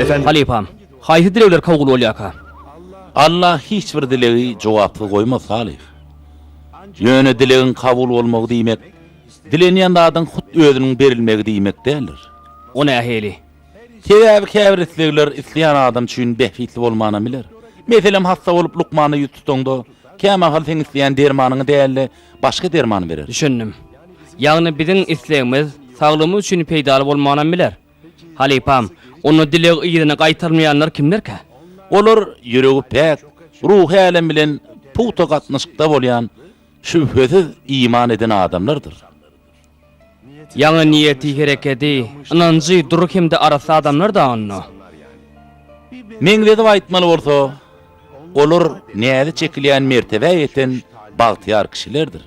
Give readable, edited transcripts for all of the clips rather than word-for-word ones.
Halypam, haýsy dilegler kabul bolýarka? Allah hiç bir dilegi jogapsyz goýmaz, Salyh. Ýöne dilegiň kabul bolmagy diýmek, dilenýän zadyň hut özüniň berilmegi diýmek däldir. O nähili? Sebäbi käbir islegler isleýän adam üçin bähbitli bolmanam biler. Meselem, hassa bolup lukmana ýüz tutaňda, kämahal seň isleýän dermanyňy däl-de, başga derman berer. Düşündim. Ýagny biziň islegimiz saglygymyz üçin peýdaly bolmanam biler. Halypam, onda dileg yzyna gaýtarmaýanlar kimlerkä? Olar ýüregi päk, ruhy älem bilen pugta gatnaşykda bolýan, şübhesiz iman eden adamlardyr. Ýagny niýeti, herekedi, ynanjy dury hem-de arassa adamlar-da onda. Meňzedip aýtmaly bolsa, olar näzi çekilýän mertebä ýeten bagtyýar kişilerdir.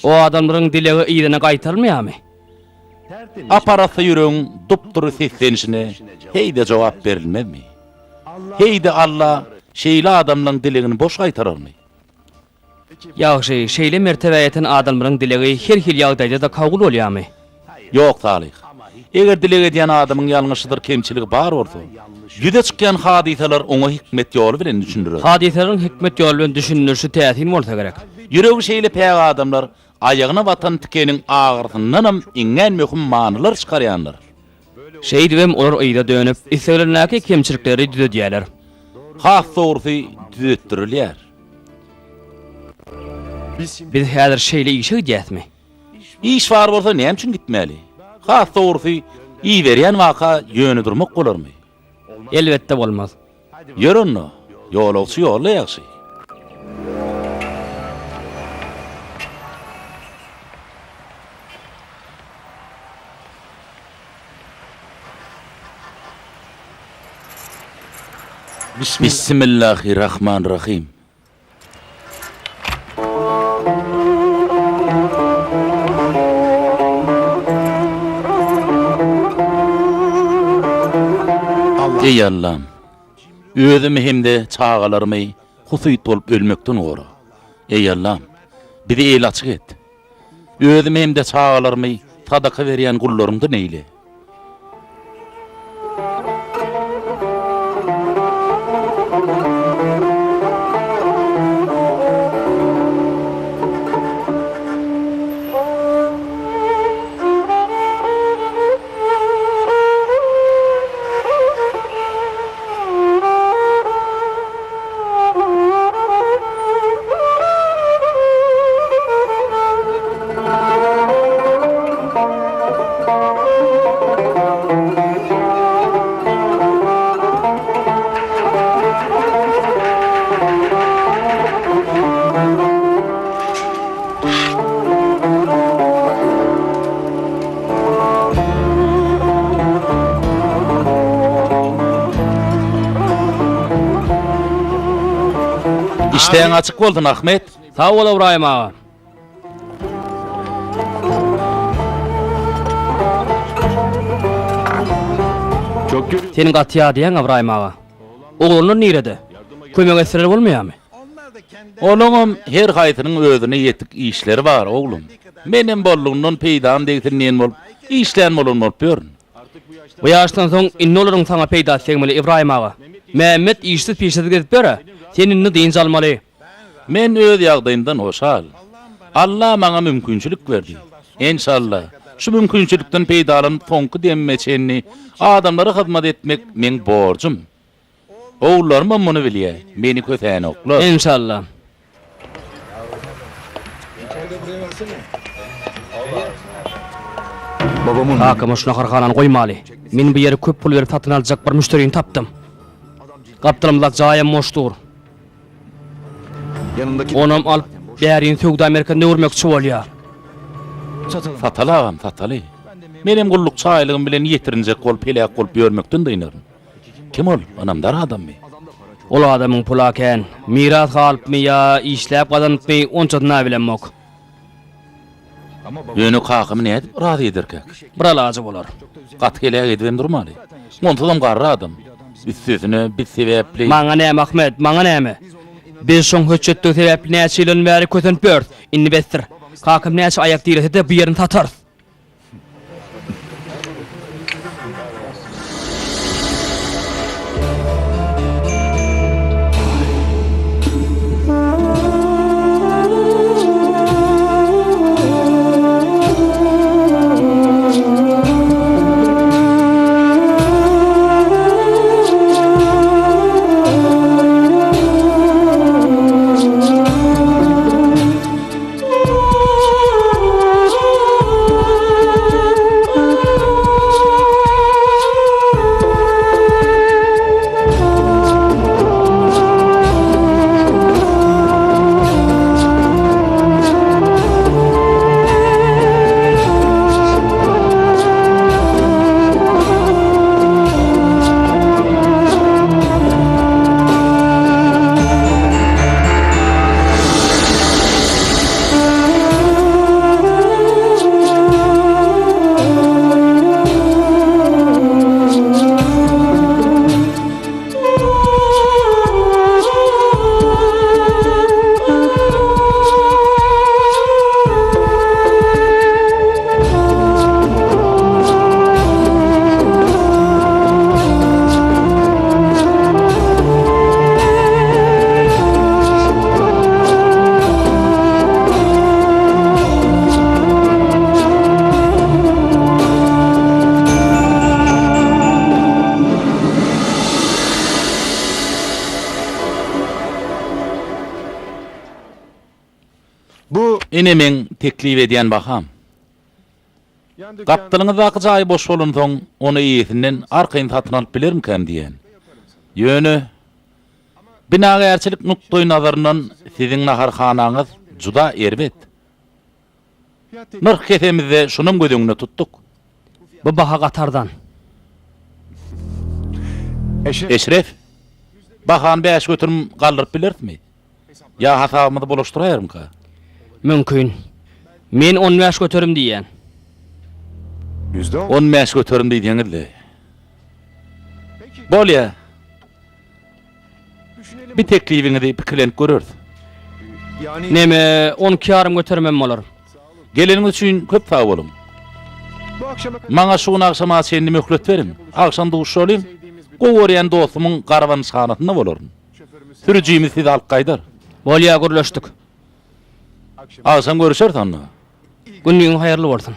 O adamlaryň dilegi yzyna gaýtarylmaýarmy? Ap-arassa ýüregiň dup-dury seslenişine heý-de jogap berilmezmi? Heý-de Alla şeýle adamlaryň dilegini boş gaýtararmy? Ýagşy, şeýle mertebä ýeten adamlaryň dilegi her hili ýagdaýda-da kabul bolýarmy? Ýok, Salyh. Eger dileg edýän adamyň ýalňyşydyr kemçiligi bar bolsa, ýüze çykýan hadysalar oňa hikmet ýoly bilen düşündirer. Hadysalaryň hikmet ýoly bilen düşündirişi täsin bolsa gerek. Ýüregi şeýle päk adamlar aýagyna batan tikeniň agyrysyndanam iňňän möhüm manylar çykarýandyr. Şeýdibem olar yza dönüp, isleglerindäki kemçilikleri düzedýärler. Has dogrusy düzetdirilýär. Biz häzir şeýle işe gidýäsmi? Iş bar bolsa näme üçin gitmeli? Has dogrusy, iberýän waka ýöne durmak bolarmy? Elbetde bolmaz. Ýör onda, ýolagçy ýolda ýagşy. Bismillahi Rahman Rahim. Eý Allam! Özümi hem-de çagalarymy husyt bolup ölmekden gora. Eý Allam! Bizi eli açyk et. Özümi hem-de çagalarymy sadaka berýän gullaryňdan eýle. Işdäň açyk bolsun, Ahmet! Sag bol, Ybraýym aga! Sen gaty ýadaýaň, Ybraýym aga. Oglanlar nirede? Kömek etseler bolmaýarmy? Olaňam her haýsynyň özüne ýetik işleri bar, oglum. Menem boldugyndan peýdam degsin diýen bolup, işlän bolan bolup ýörün. Bu ýaşdan soň indi olaryň saňa peýdasy degmeli, Ybraýym aga. Mämmet işsiz-pişsiz gezip ýör-ä. Sen indi dynç almaly. Men öz ýagdaýymdan hoşal. Alla maňa mümkinçilik berdi. Enşalla, şu mümkinçilikden peýdalanyp soňky demime çenli adamlara hyzmat etmek meň borjum. Ogullarymam muny bilýär, meni kösänoklar. Enşalla. Kakama şu naharhanany goýmaly. Men bu ýeri köp pul berip satyn aljak bir müşderini tapdym. Gapdalymyzdaky jaýam boş dur. Onam alyp, bärini söwda merkezine öwürmekçi bolýar. Sataly agam, sataly. Menem gullukçy aýlygym bilen ýetirinjek bolup heläk bolup ýörmekden dynaryn. Kim ol, ynamdar adammy? Ol adamyň pula kän. Miras galypmy ýa işläp gazanypmy, onçasyny-a bilemok. Ýöne kakamy nädip razy ederkäk? Bir alajy bolar. Gaty heläk edibem durmaly. Onsuzam garry adam. Üstesine biz sebäpli. Maňa näme, Ahmet, maňa näme? Biz şoň hötjetdigi sebäpli näçe ýyldan bäri kösenip ýörüs. Indi besdir. Kakam näçe aýak direse-de bu ýerini satarys. Bu ine meň teklip edýän baham. Gapdalyňyzdaky jaý boş bolansoň, ony eýesinden arkaýyn satyn alyp bilermikäm diýýän. Ýöne, binagärçilik nukdaýnazaryndan siziň naharhanaňyz juda erbet. Nyrh kesemizde şunam göz öňünde tutduk. Bu baha gaty arzan. Eşref, bahany 5% galdyryp bilerismi? Ýa hasabymyzy bulaşdyraýarmyka? Mümkin. Men 15% diýýän. 15% diýseňiz-le. Bolýa. Bir teklibiňizi pikirlenip göreris. Neme, on iki ýarym göterimem bolar. Geleniňiz üçin köp sag boluň. Maňa şu gün agşama çenli möhlet beriň. Agşam duşuşalyň. Gowy görýän dostumyň garbanyşhanasynda bolaryn. Sürüjimiz sizi alyp gaýdar. Bolýa, gürleşdik. Agşam görüşeris onda. Gündiziň haýyrly bolsun.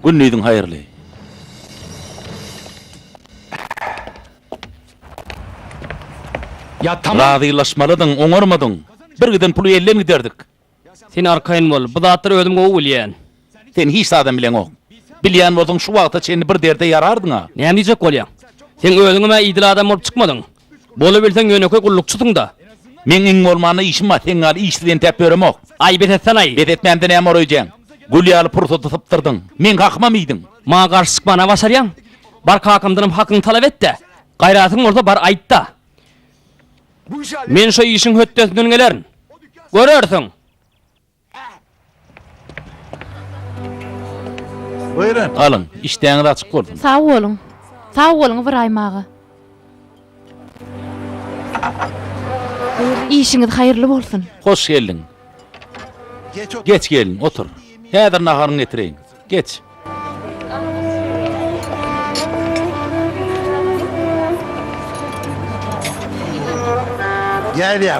Gündiziň haýyrly. Razylaşmalydyň, oňarmadyň. Bir giden puly elden giderdik. Sen arkaýyn bol, bu zatlary özüm gowy bilýän. Sen hiç zadam bileňok. Bilýän bolsaň şu wagta çenli bir derde ýarardyň-a. Näme diýjek bolýaň? Seň özüňem-ä idili adam bolup çykmadyň. Bolabilseň ýönekeý gullukçysyň-da. Meň iň bolmanda işim bar, seň ýaly işsiz entäp ýöremok. Aý, bes etsen-aý! Bes etmämde näme bor öýdýäň? Gül ýaly pursaty sypdyrdyň. Meň hakymam iýdiň. Maňa garşy çykmana başarýaň? Bar kakamdanam hakyňy talap et-de. Gaýratyň bolsa bar aýt-da. Men şo işiň hötdesinden gelerin. Görersiň! Alyň, işdäňiz açyk bolsun. Sag boluň. Sag boluň Ybraýym aga. Işiňiz haýyrly bolsun. Hoş geldiň. Geç gelin, otur. Häzir naharyňy getireýin. Geç.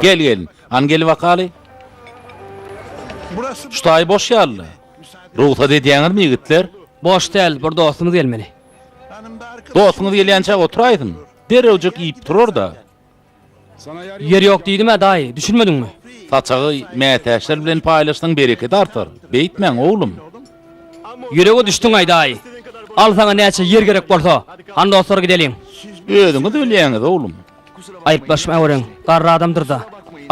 Gel gelin. Hany gel bakaly. Şu taýy boş ýaly-la. Rugsat edýäňizmi ýigitler? Boş däl, bir dostumyz gelmeli. Dostuňyz gelýänçä oturaýsyn. Derrewjik iýip turar-da. Ýer ýok diýdim-ä daýy, düşünmediňmi? Saçagy mätäçler bilen paýlaşsaň bereketi artar. Beýtmäň, oglum. Ýürege düşdüň-aý daýy. Al saňa näçe ýer gerek bolsa. Hany dostlar gideliň. Özüňiz bilýäňiz, oglum. Aýyplaşmaweriň, garry adamdyr-da.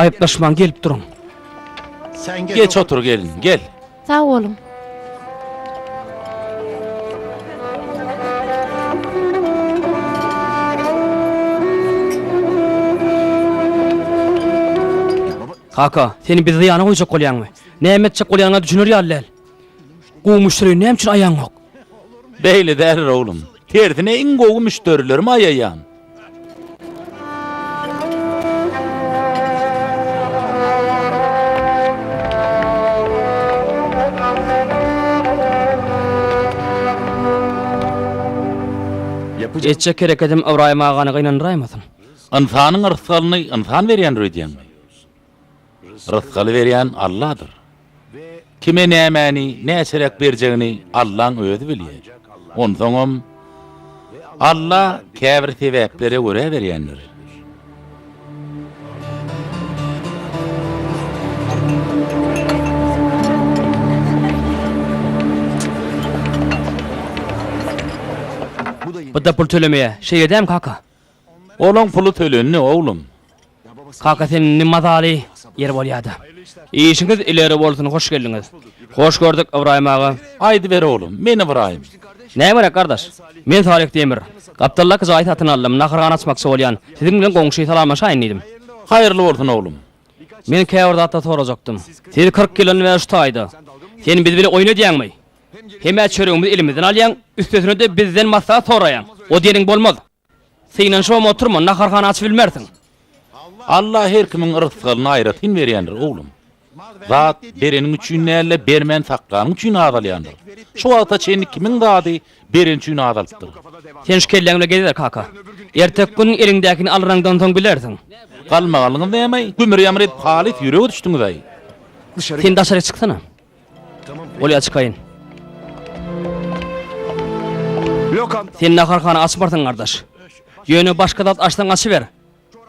Aýyplaşmaň gelip duruň. Geç otur gelin, gel. Sag boluň. Kaka, sen bizi zyýana goýjak bolýaňmy? Näme etjek bolýanyňa düşüner ýaly däl. Gowy müşderi näme üçin aýaňok? Beýle däldir, oglum. Tersine iň gowy müşderilerimi aýaýan. Etjek hereketim Ybraýym agany gynandyraýmasyn. Ynsanyň rysgalyny ynsan berýändir öýdýäňmi? Rysgaly berýän Alladyr. Kime nämäni, näçeräk berjegini Allaň özi bilýär. Onsoňam, Alla käbir sebäplere görä berýändir. Bu-da pul tölemeýär. Şeýle dämi, kaka? Olaň puly tölendi, oglum. Kaka sen indi mazaly ýer bolýada. Işiňiz ileri bolsun hoş geldiňiz. Hoş gördük Ybraýym aga. Aýdyber oglum, men Ybraýym. Näme gerek gardaş? Men Salyh Demir. Gapdaldaky jaýy satyn aldym, naharhana açmakçy bolýan. Siziň bilen goňşy salamlaşaýyn diýdim. Haýyrly bolsun oglum. Men käbir zatlar sorajakdym. Siz 40 ýyldan bäri şu taýda. Sen biz bile oýun edýäňmi? Hem-ä çöregimizi elimizden alýaň, üstesine-de bizden maslahat soraýaň. O diýeniň bolmaz. Synanyşybam oturma, naharhana açyp bilmersiň. Alla her kimiň rysgalyny aýratyn berýändir, oglum. Zat bereniň üçin däl-de, bermän saklanyň üçin azalýandyr. Şu wagta çenli kimiň zady bereni üçin azalypdyr? Sen şu kelläň bilen geziber, kaka. Erteki gün eliňdäkini alyraňdan soň bilersiň. Galmagalyňyz näme-aý? Gümür-ýamyr edip halys ýürege düşdüňiz-aý. Sen daşaryk çyksana. Bolýa çykaýyn. Sen naharhana açmarsyň gardaş. Ýöne başga zat açsaň açyber.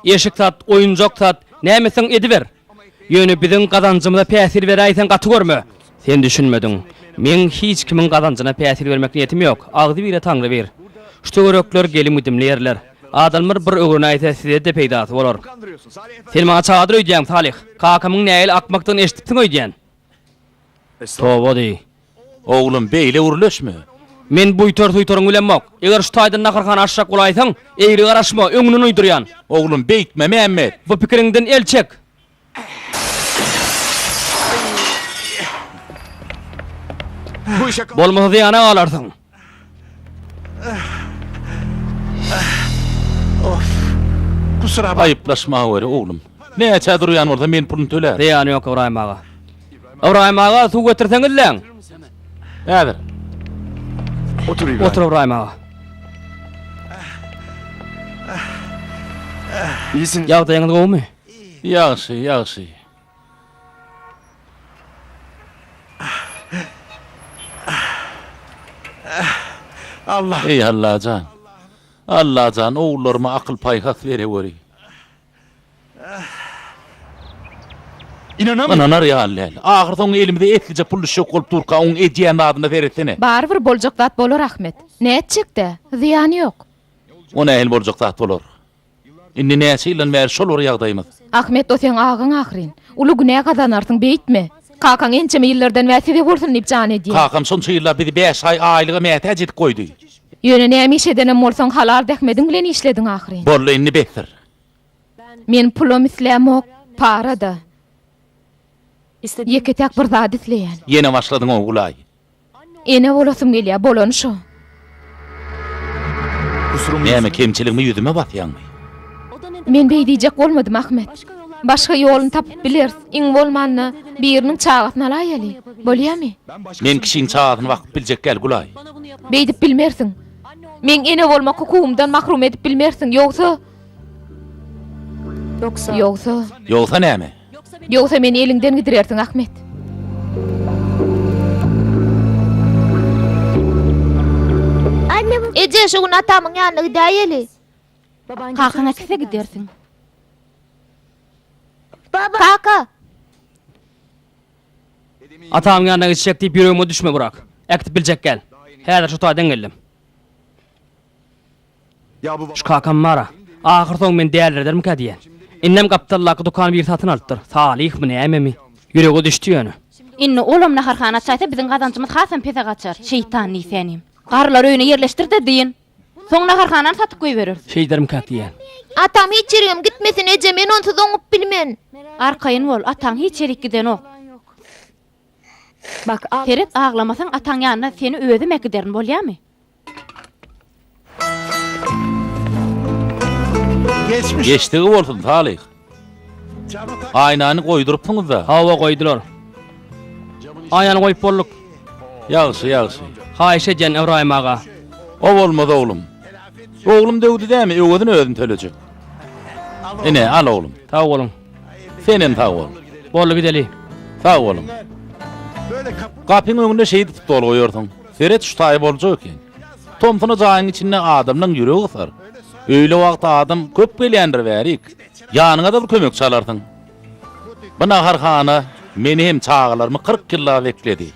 Eşik sat, oýunjak sat, näme etseň ediber. Ýöne biziň gazanjymyza päsgel beräýseň gaty görme. Sen düşünmediň. Meň hiç kimiň gazanjyna päsgel bermek niýetim ýok. Agzy bire Taňry bir. Şu töwerekler gelim-gidimli ýerler. Adamlar bir öwrenäýse size-de peýdasy bolar. Sen maňa çagadyr öýdýäň, Salyh. Kakamyň nähili akmakdygyny eşidipsiň öýdýän. Toba diý. Oglum, beýle gürleşme. Men buýtar-suýtaryňy bilemok. Eger şu taýdan naharhana açjak bolaýsaň, egri garaşma, öňünden uýdurýan. Oglum, beýtme, Mämmet. Bu pikiriňden el çek. Bolmasa zyýana galarsyň. Aýyplaşmaweri, oglum. Näçä durýan bolsa men puluny tölärin. Zyýany ýok, Ybraýym aga. Ybraýym aga, suw getirseňizläň. Häzir. Otur, Ybraýym aga. Ýagdaýyňyz gowumy? Ýagşy, ýagşy. Eý, Allajan! Allajan, ogullaryma akyl-paýhas bereweri. Ynanar ýaly däl. Ahyrsoňy elimize eslije pul düşjek bolup durka, oň edýän zadyna seretsene. Barybir boljak zat bolar, Ahmet. Nätjek-dä, zyýany ýok. O nähili boljak zat bolar? Indi näçe ýyldan bäri şol bir ýagdaýymyz. Ahmet o seň agaň ahyryn. Uly günä gazanarsyň beýtme. Kakaň ençeme ýyllardan bäri size bolsun diýip jan edýär. Kakam şonça ýyllap bizi bäş aý aýlyga mätäç edip goýdy. Ýöne näme iş edenem bolsaň halal zähmediň bilen işlediň ahyryn. Boldy indi besdir. Men pulam islämok, para-da. Ýeke-täk bir zat isleýän. Ýene başladyň-ow Gulaý. Ene bolasym gelýär, bolany şo. Näme kemçiligimi ýüzüme basýaňmy? Men beý diýjek bolmadym, Ahmet. Başga ýoluny tapyp bileris. Iň bolmanda, biriniň çagasyny alaýaly. Bolýamy? Men kişiň çagasyny bakyp biljek däl, Gülaý. Beýdip bilmersiň. Meň ene bolmak hukugymdan mahrum edip bilmersiň. Ýogsa. Ýogsa. Ýogsa näme? Ýogsa meni eliňden gidirersiň, Ahmet. Eje, şu gün atamyň ýanyna gidäýeli. Kakaň äkitse gidersiň. Kaka! Atamyň ýanyna gitjek diýip ýüregime düşme, Burak. Äkidip biljek däl. Häzir şu taýdan geldim. Şu kakam bar-a, ahyrsoňy meni däliredermikä diýýän. Indem gapdaldaky dükany biri satyn alypdyr. Salyhmy, nämemi? Ýürege düşdi ýöne. Indi olam naharhana açaýsa biziň gazanjymyz hasam pese gaçar. Şeýtan diýsänim. Garrylary öýüne ýerleşdir-de dyn. Soň naharhanany satyp goýbereris. Şeýdermikäk diýýän. Atam hiç ýerigem gitmesin eje, men onsuz oňup bilmen. Arkaýyn bol, ataň hiç ýerik gidenok. Seret, aglamasaň ataň ýanyna seni özüm äkiderin, bolýamy? Geçdigi bolsun, Salyh. Aýnany goýdurypsyňyz-da. Hawa, goýdular. Aýnany goýup bolduk. Ýagşy, ýagşy. Haýyş edýän, Ybraýym aga. O bolmaz, oglum. Oglum döwdi dämi, öwezini özüm tölejek. Ine, al, oglum. Sag boluň. Senem sag bol. Boldy, gideli. Sag boluň. Gapyň öňünde şeýdip stol goýarsyň. Seret şu taýy boljak eken. Tomsuna jaýyň içinde adamlaň ýüregi gysar. Öýle wagty adam köp gelýändir bärik. Ýanyňa-da bir kömekçi alarsyň. Bu naharhana meni hem çagalarymy 40 ýyllap ekledi.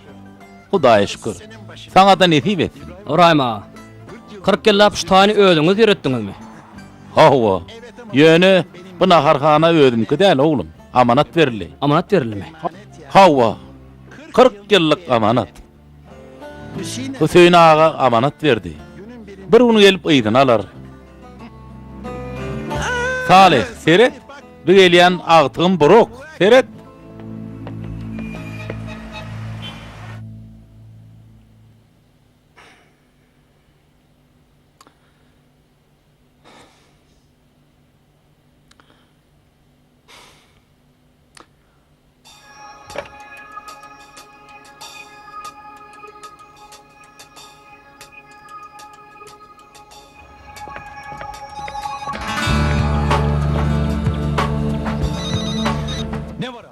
Hudaýa şükür. Saňa-da nesip etsin. Ybraýym aga, 40 ýyllap şu taýyny özüňiz ýöretdiňizmi? Hawa. Ýöne bu naharhana özümki däl, oglum. Amanat berildi. Amanat berildimi? Hawa. 40 ýyllyk amanat. Hüseýin aga amanat berdi. Bir gün gelip yzyny alar. Salyh, seret, bu gelýän agtygym Buruk, seret.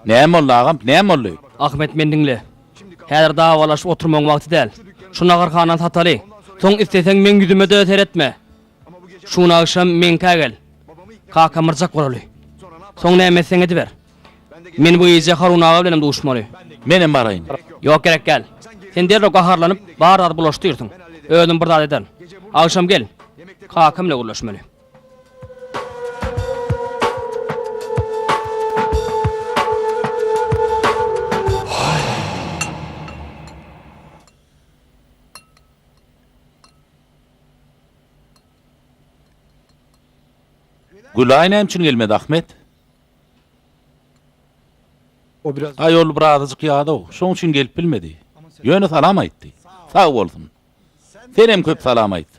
Näme boldy agam, näme boldy? Ahmet meni diňle. Häzir dawalaşyp oturmagyň wagty däl. Şu naharhanany sataly. Soň isleseň meň ýüzüme-de seretme. Şu gün agşam meňkä gel. Kakam yrjak bolaly. Soň näme etseň ediber. Men bu gije Harun aga bilenem duşmaly. Menem baraýyn. Ýok gerek däl. Sen derrew gaharlanyp, bar zady bulaşdyrsyň. Özüm bir zat ederin. Agşam gel. Kakam bile gürleşmeli. Gülaý näme üçin gelmedi, Ahmet? Aý, ol birazajyk ýadaw, şoň üçin gelip bilmedi. Ýöne salam aýtdy. Sag bolsun. Senem köp salam aýt.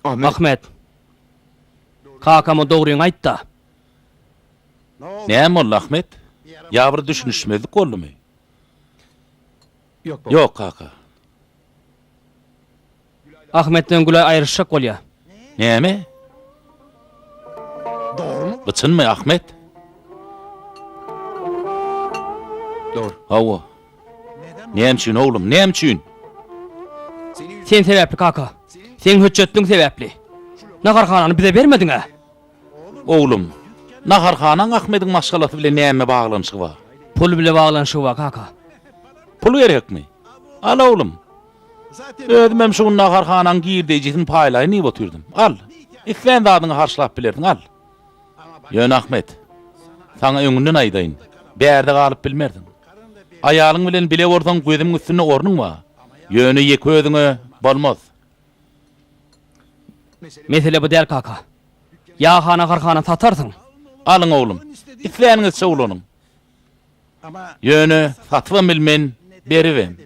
Ahmet. Kakama dogryňy aýt-da. Näme boldy, Ahmet? Ýa bir düşünişmezlik boldumy? Ýok, kaka. Ahmet bilen Gülaý aýryşjak bolýa. Näme? Bu çynmy, Ahmet? Hawa. Näme üçin, oglum, näme üçin? Sen sebäpli, kaka. Seň hötjetligiň sebäpli. Naharhanany bize bermediň-ä. Oglum, naharhanaň Ahmediň maşgalasy bilen näme baglanyşygy bar? Pul bile baglanyşygy bar, kaka. Pul gerekmi? Al, oglum. Özümem şu gün naharhanaň girdeýjisini paýlaýyn diýip otyrdym. Al, islän zadyňy harçlap bilersiň, al. Ýöne Ahmet, saňa öňünden aýdaýyn, bärde galyp bilmersiň. Aýalyň bilen bile bolsaň gözümiň üstünde ornuň bar. Ýöne ýeke özüňe bolmaz. Mesele bu däl kaka. Ýa-ha naharhana satarsyň. Alyň oglum, isläniňizçe ulanyň. Ýöne satybam bilmen, beribem.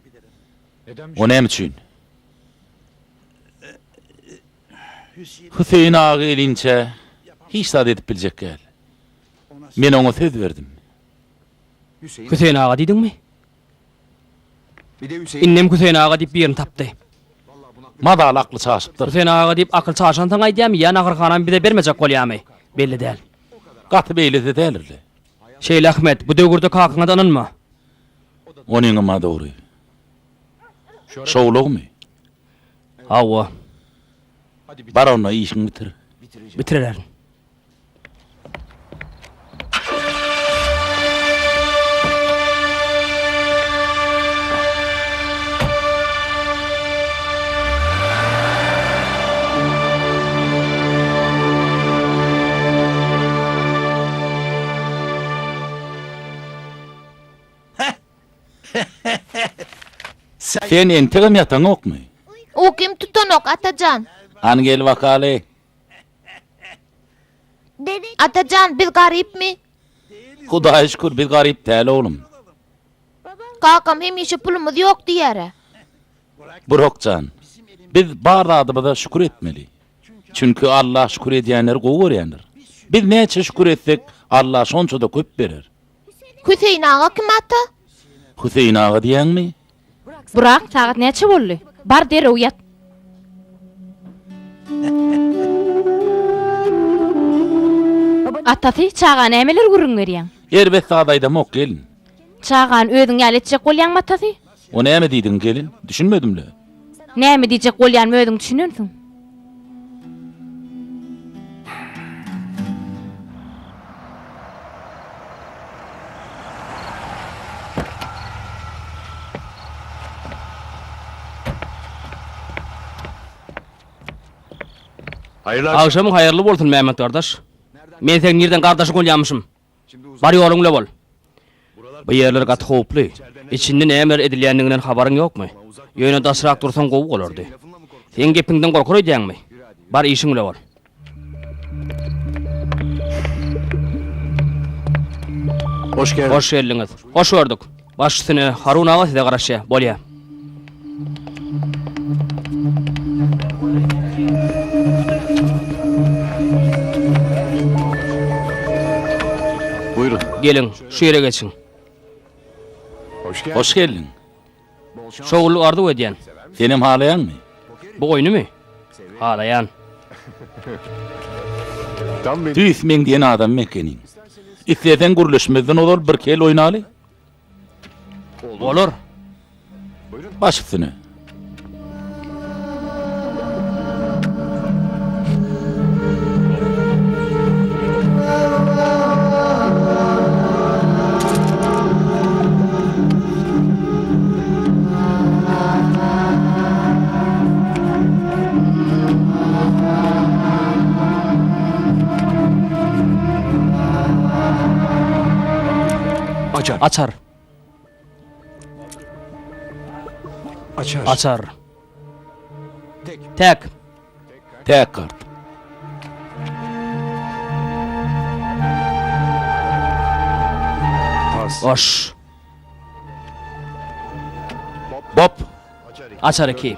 O näme üçin? Hüseýin aga gelinçä hiç zat edip biljek däl. Men oňa söz berdim. Hüseýin aga diýdiňmi? Indem Hüseýin aga diýip birini tapdy. Mazaly akly çaşypdyr. Hüseýin aga diýip akyl çaşansoň aýdýamy ýa naharhanany bize bermejek bolýamy? Belli däl. Gaty beýle-de däldir-le. Şeýle Ahmet, bu döwürde kakaňa-da ynanma. Onyňam-a dogry. Şowlugmy? Hawa. Bar onda işiňi bitir. Bitirerin. Sen entegem ýataňokmy? Ukym tutanok, Atajan. Hany gel bakaly. Atajan, biz garypmy? Hudaýa şükür, biz garyp däl, oglum. Kakam hemişe pulumyz ýok diýýär-ä. Burak jan, biz bar zadymyza şükür etmeli. Çünki Allah şükür edýänleri gowy görýändir. Biz näçe şükür etsek, Allah şonça-da köp berer. Hüseýin aga kim ata? Hüseýin aga diýýäňmi? Burak, sagat näçe boldy? Bar derrew ýat. Atasy, çaga nämeler gürrüň berýäň? Erbet zat aýdamok, gelin. Çagany özüň ýaly etjek bolýaňmy atasy? O näme diýdiň, gelin? Düşünmedim-le. Näme diýjek bolýanymy özüň düşünensiň. Agşamyň haýyrly bolsun, Mämmet gardaş. Men seň nirden gardaşyň bolýamyşym? Bar ýoluň bile bol. Bu ýerler gaty howply. Içinde nämeler edilýändiginden habaryň ýokmy? Ýöne daşrak dursaň gowy bolardy. Seň gepiňden gorkar öýdýäňmi? Bar işiň bile bol. Hoş geldiňiz. Hoş gördük. Baş üstüne, Harun aga size garaşýar. Bolýa. Buýrun. Geliň, şu ýere geçiň. Hoş geldiň. Şowlulyk arzuw edýän. Senem halaýaňmy? Bu oýnumy? Halaýan. Tüýs meň diýen adamym ekeniň. Isleseň gürleşmezden ozal bir kel oýnaly. Bolar. Baş üstüne. Açar. Açar. Täk. Täk kart. Boş. Bop. Açar 2.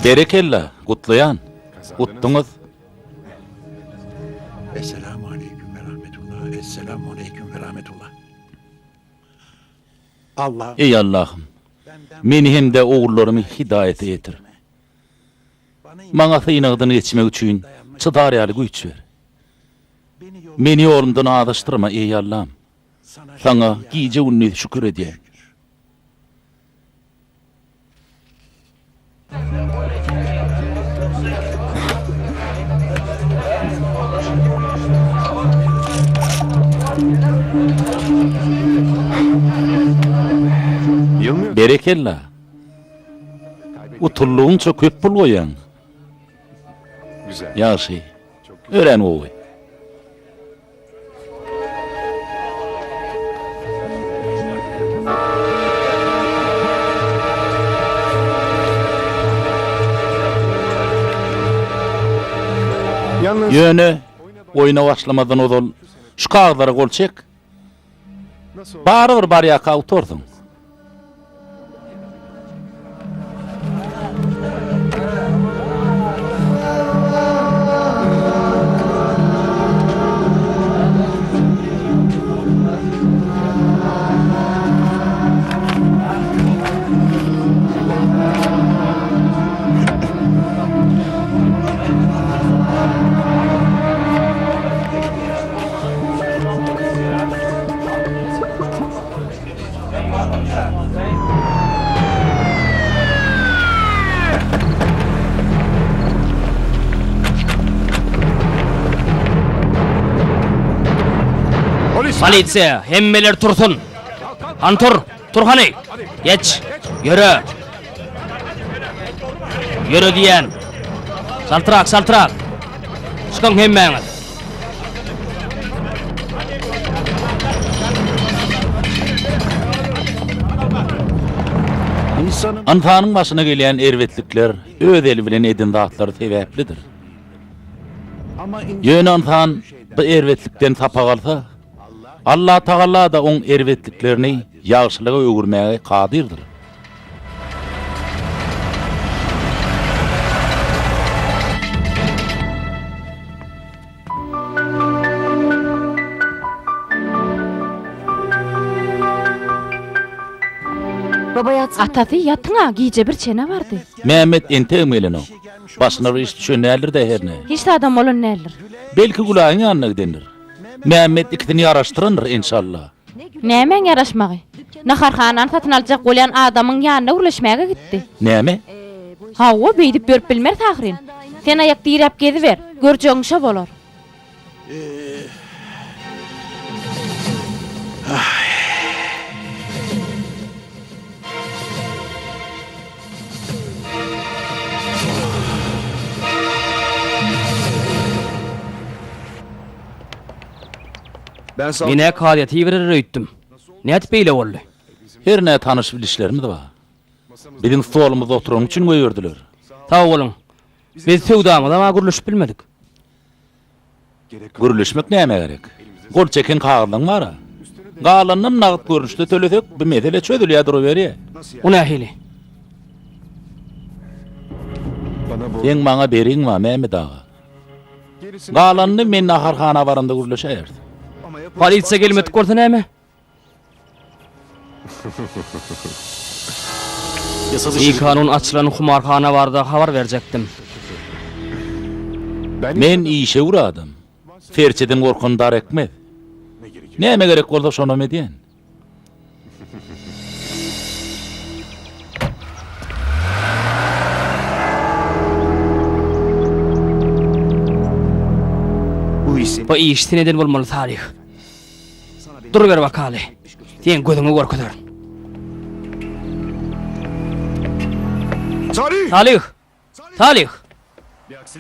Berekella, gutlaýan. Utduňyz. Esselamu aleyküm ve rahmetullah. Esselamu aleyküm ve rahmetullah. Allah Eý Allahym! Meni hem-de ogullarymy hidaýata ýetir. Maňa synagdan geçmek üçin çydar ýaly güýç ber. Meni ýolumdan azaşdyrma, eý Allam! Saňa gije-gündiz şükür edýän. Berekella! Utuldygyňça köp pul goýýaň. Ýagşy. Örän gowy. Ýöne oýna başlamazdan ozal şu kagyzlara gol çek. Barybir barýarka utarsyň. Polisiýa, hemmeler tursun! Hany tur, tur hany! Geç, ýöre! Ýöre diýýän! Çaltrak, çaltrak! Çykyň hemmäňiz! Ynsanyň başyna gelýän erbetlikler öz eli bilen eden zatlary sebäplidir. Ýöne ynsan bu erbetlikden sapak alsa, Allatagala-da oň erbetliklerini ýagşylyga öwürmäge kadyrdyr. Atasy, ýatyň-a, gije bir çene bardy. Mämmet entegem gelenok. Başyna bir iş düşen däldir-dä hernä. Hiç zadam bolan däldir. Belki Gülaýyň ýanyna gidendir. Mämmet ikisini ýaraşdyrandyr, enşalla. Nämäň ýaraşmagy? Naharhanany satyn aljak bolýan adamyň ýanyna gürleşmäge gitdi. Näme? Hawa, beýdip ýörüp bilmeris ahyryn. Sen aýak diräp geziber, görjegiň şo bolar. Men-ä kazyýete iberer öýtdüm. Nädip beýle boldy? Hernä tanyş-bilişlerimiz bar. Biziň stolumyzda oturanyň üçin goýberdiler. Sag boluň. Biz söwdamyzam-a gürleşip bilmedik. Gürleşmek nämä gerek? Gol çeken kagyzlaň bar-a. Galanynam nagt görnüşde tölesek, bu mesele çözülýär duruberýär. O nähili? Seň maňa beriň bar, Mämmet aga. Galanyny men naharhana baramda gürleşäýeris. Polisiýa gelmedik bolsa näme? Bikanun açylan humarhana barada habar berjekdim. Men işewür adam. Serçeden gorkan dar ekmez. Näme gerek bolsa şonam edýän. Bu iş sen eden bolmaly Salyh. Duruber bakaly. Seň gözüňe görkezerin. Salyh! Salyh!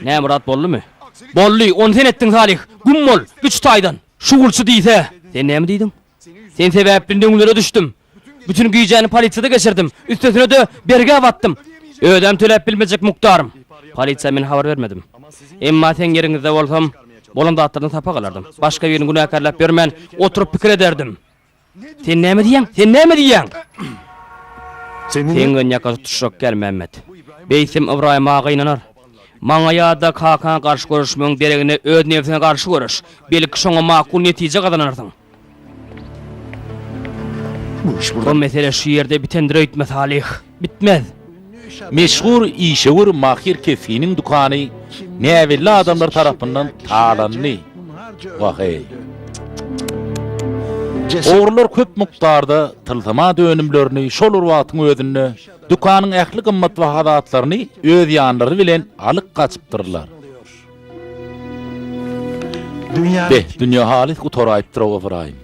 Näme zat boldumy? Boldy, ony sen etdiň Salyh. Güm bol, güç taýdan. Şugulçy diýse. Sen näme diýdiň? Sen sebäpli döňlere düşdüm. Bütün gijäni polisiýada geçirdim. Üstesine-de bergä batdym. Özem töläp bilmejek mukdarym. Polisiýa men habar bermedim. Emma seň ýeriňizde bolsam, bolan zatlardan sapak alardym. Başga birini günäkärläp ýörmän, oturyp pikir ederdim. Sen näme diýýäň? Sen näme diýýäň? Seň bilen ýaka tutuşjak däl, Mämmet. Beýtsem Ybraýym aga gynanar. Maňa ýa-da kakaňa garşy göreşmegiň deregine öz nebsiňe garşy göreş. Belki şoňa makul netije gazanarsyň. Bu mesele şu ýerde bitendir öýtme, Salyh. Bitmez. Meşhur işewür Mahir Kesginiň dükany näbelli adamlar tarapyndan talandy. Wah-eý. Ogrular köp mukdarda tilsimat önümlerini, şol bir wagtyň özünde dükanyň ähli gymmatbaha zatlaryny öz ýanlary bilen alyp gaçypdyrlar. Beh, dünýe halys gutaraýypdyr-ow, Ybraýym.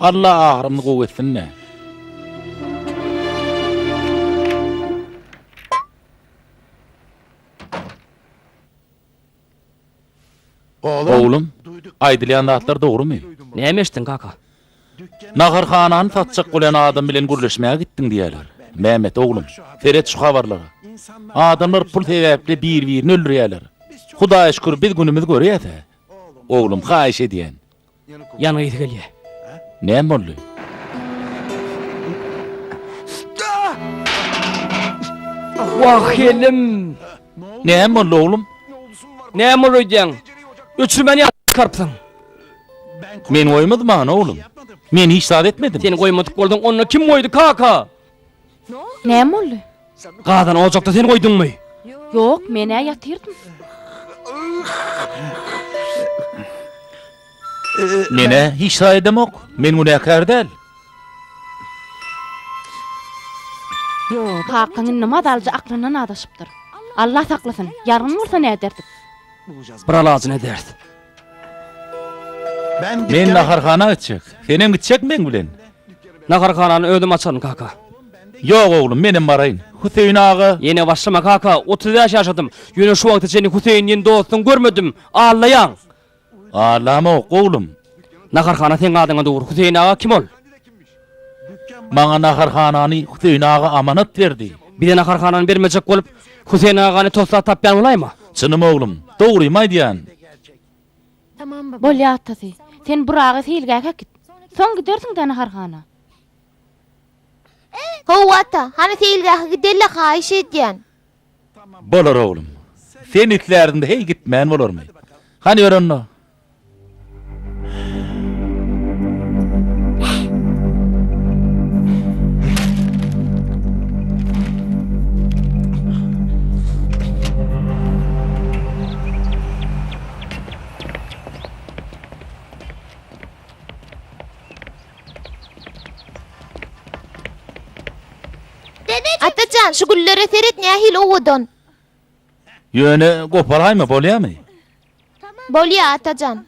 Alla ahyrymyzy gowy etsin-dä. Oglum, aýdylýan zatlar dogrumy? Näme eşitdiň, kaka? Naharhanany satjak bolýan adam bilen gürleşmäge gitdiň diýýärler. Mehmet, oglum, seret şu habarlara. Adamlar pul sebäpli bir-birini öldürýärler. Hudaýa şükür, biz günümizi görýäs-ä. Oglum, haýyş edýän. Ýanyň ysy gelýär. Näme boldy? Wah, elim! Näme boldy, oglum? Näme boldy öýdýäň? Öçürmäni ýatdan çykarypsyň. Men goýmadym maňa, oglum. Men hiç zat etmedim. Sen goýmadyk bolsaň, onda kim goýdy, kaka? Näme boldy? Gazany ojakda sen goýduňmy? Ýok, men-ä ýatyrdym. Men-ä hiç zat edemok. Men günäkär däl. Ýok, kakaň indi mazalyja aklyndan azaşypdyr. Allah saklasyn, ýangyn bolsa näderdik? Bir alajyny ederis. Men naharhana gitjek. Senem gitjekmi meň bilen? Naharhanany özüm açaryn, kaka. Ýok, oglum, menem baraýyn. Hüseýin aga. Ýene başlama, kaka. 35 ýaşadym. Ýöne şu wagta çenli Hüseýin diýen dostuňy görmedim. Allaýaň. Allamok, oglum. Naharhana seň adyňa dur. Hüseýin aga kim ol? Maňa naharhanany Hüseýin aga amanat berdi. Bize naharhanany bermejek bolup, Hüseýin agany toslap tapýan bolaýma? Çynym oglum, dogrymy aýdýan. Bolýa atasy. Sen Buragy seýilgähe äkit. Soň gidersiň-dä naharhana. Hawa ata, hany seýilgähe gideli haýyş edýän. Bolar oglum. Sen islärdiňde heý gitmän bolarmy? Hany ýör onda. Atajan, şu güllere seret nähili owadan. Ýöne goparaýma bolýamy? Bolýa, Atajan.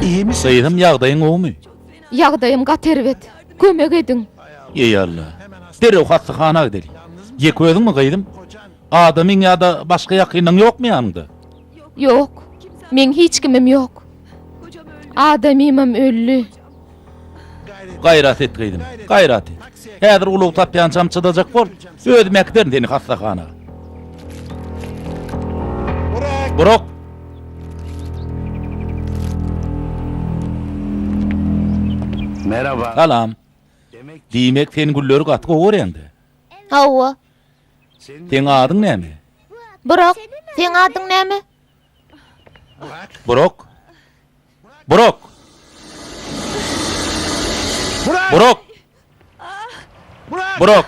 Gyzym ýagdaýyň gowumy? Ýagdaýym gaty erbet. Kömek ediň. Eý Alla. Derrew hassahana gideli. Ýeke özüňmi gyzym? Adamyň ýa-da başga ýakynyň ýokmy ýanyňda? Ýok. Meň hiç kimim ýok. Adamymam öldi. Gaýrat et gyzym, gaýrat et. Häzir ulag tapýançam çydajak bol. Özüm äkiderin seni hassahana. Burak! Merhaba. Salam. Diýmek sen gülleri gaty gowy görýäňdä? Hawa. Seň adyň näme? Burak. Seň adyň näme? Burak. Burak. Burak. Burak.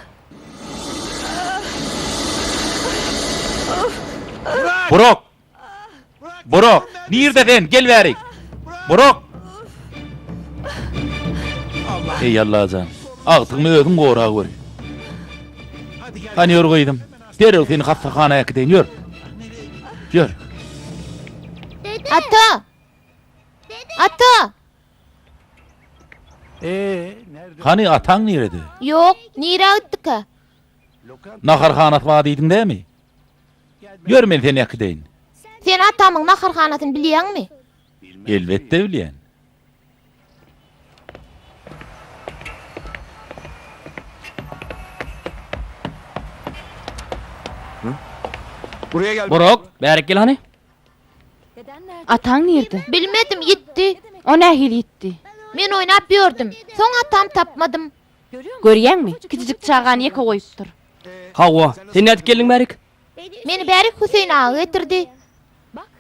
Burak. Burak, nirde sen? Gel bärik. Burak. Eý Allajan, agtygymy özüň gora gör. Hany ýör gyzym, derrew seni hassahana äkideýin, ýör. Ýör. Ata! Ata! Hany, ataň nirede? Ýok, nirä gitdikä? Naharhanasy bar diýdiň dämi? Ýör men seni äkideýin. Sen atamyň naharhanasyny bilýäňmi? Elbetde bilýän. Burak, bärik gel hany. Ataň nirde? Bilmedim, ýitdi. O nähili ýitdi? Men oýnap ýördüm. Soň atam tapmadym. Görýäňmi, kiçijik çagany ýeke goýupdyr. Hawa, sen nädip geldiň bärik? Meni bärik Hüseýin aga getirdi.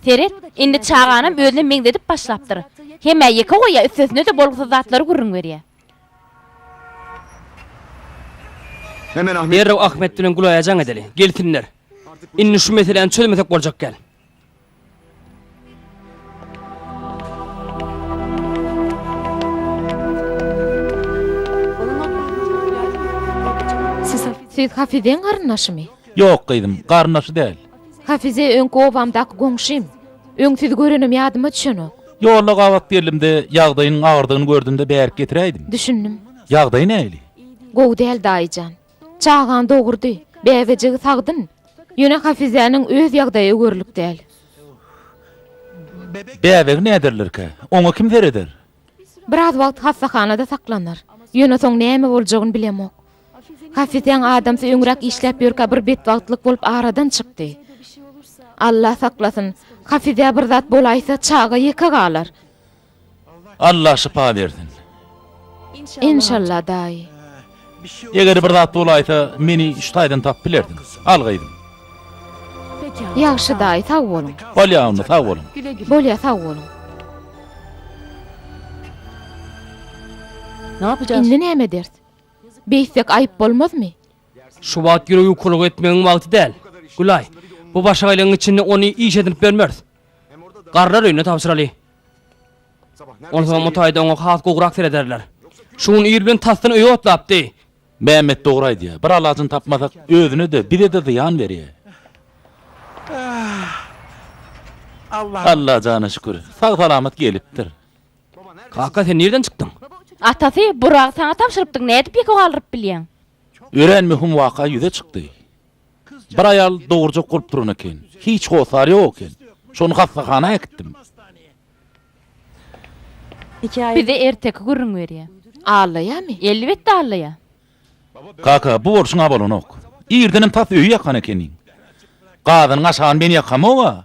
Seret, indi çaganam özüne meňzedip başlapdyr. Hem-ä ýeke goýýar, üstesine-de bolgusyz zatlary gürrüň berýär. Derrew Ahmet bilen Gülaýa jaň edeli. Gelsinler. Indi şu meseläni çözmesek boljak däl. Siz Hafizeň garyndaşymy? Ýok gyzym, garyndaşy däl. Hafize öňki obamdaky goňşym. Öň sizi görenim ýadyma düşenok. Ýolda gabat geldim-de, ýagdaýynyň agyrdygyny gördüm-de bärik getiräýdim. Düşündim. Ýagdaýy nähili? Gowy däl daýyjan. Çagany dogurdy. Bäbejigi sagdyn. Ýöne Hafizäniň öz ýagdaýy öwerlik däl. Bäbegi näderlerkä? Oňa kim sereder? Biraz wagt hassahanada saklanar. Ýöne soň näme boljagyny bilemok. Hafizäň adamsy öňräk işläp ýörkä bir betbagtlyk bolup aradan çykdy. Alla saklasyn, Hafizä bir zat bolaýsa çaga ýeke galar. Alla şypa bersin. Enşalla daýy. Eger bir zat bolaýsa meni şu taýdan tapyp bilersiň. Al gyzym. Ýagşy daýy sag boluň. Bolýa onda sag boluň. Bolýa sag boluň. Indi näme ederis? Beýtsek aýyp bolmazmy? Şu wagt ýürek ýukalyk etmegiň wagty däl. Gülaý, bu başagaýlygyň içinde ony iş edinip bermeris. Garrylar öýüne tabşyraly. Onsoňam o taýda oňa has gowurak serederler. Şu gün ir bilen tasdan öýe otlapdy. Mämmet dogry aýdýar. Bir alajyny tapmasak, özüne-de, bize-de zyýan berýär. Alla jana şükür, sag-salamat gelipdir. Kaka, sen nireden çykdyň? Atasy, Buragy saňa tabşyrypdyk, nädip ýeke galdyryp bilýäň? Örän möhüm waka ýüze çykdy. Bir aýal dogurjak bolup duran eken. Hiç hossary ýok eken. Şony hassahana äkitdim. Bize erteki gürrüň berýär. Allaýamy? Elbetde allaýar. Kaka, bu bolşuň-a bolanok. Irdenem tas öýi ýakan ekeniň. Gazynyň aşagyny men ýakamog-a.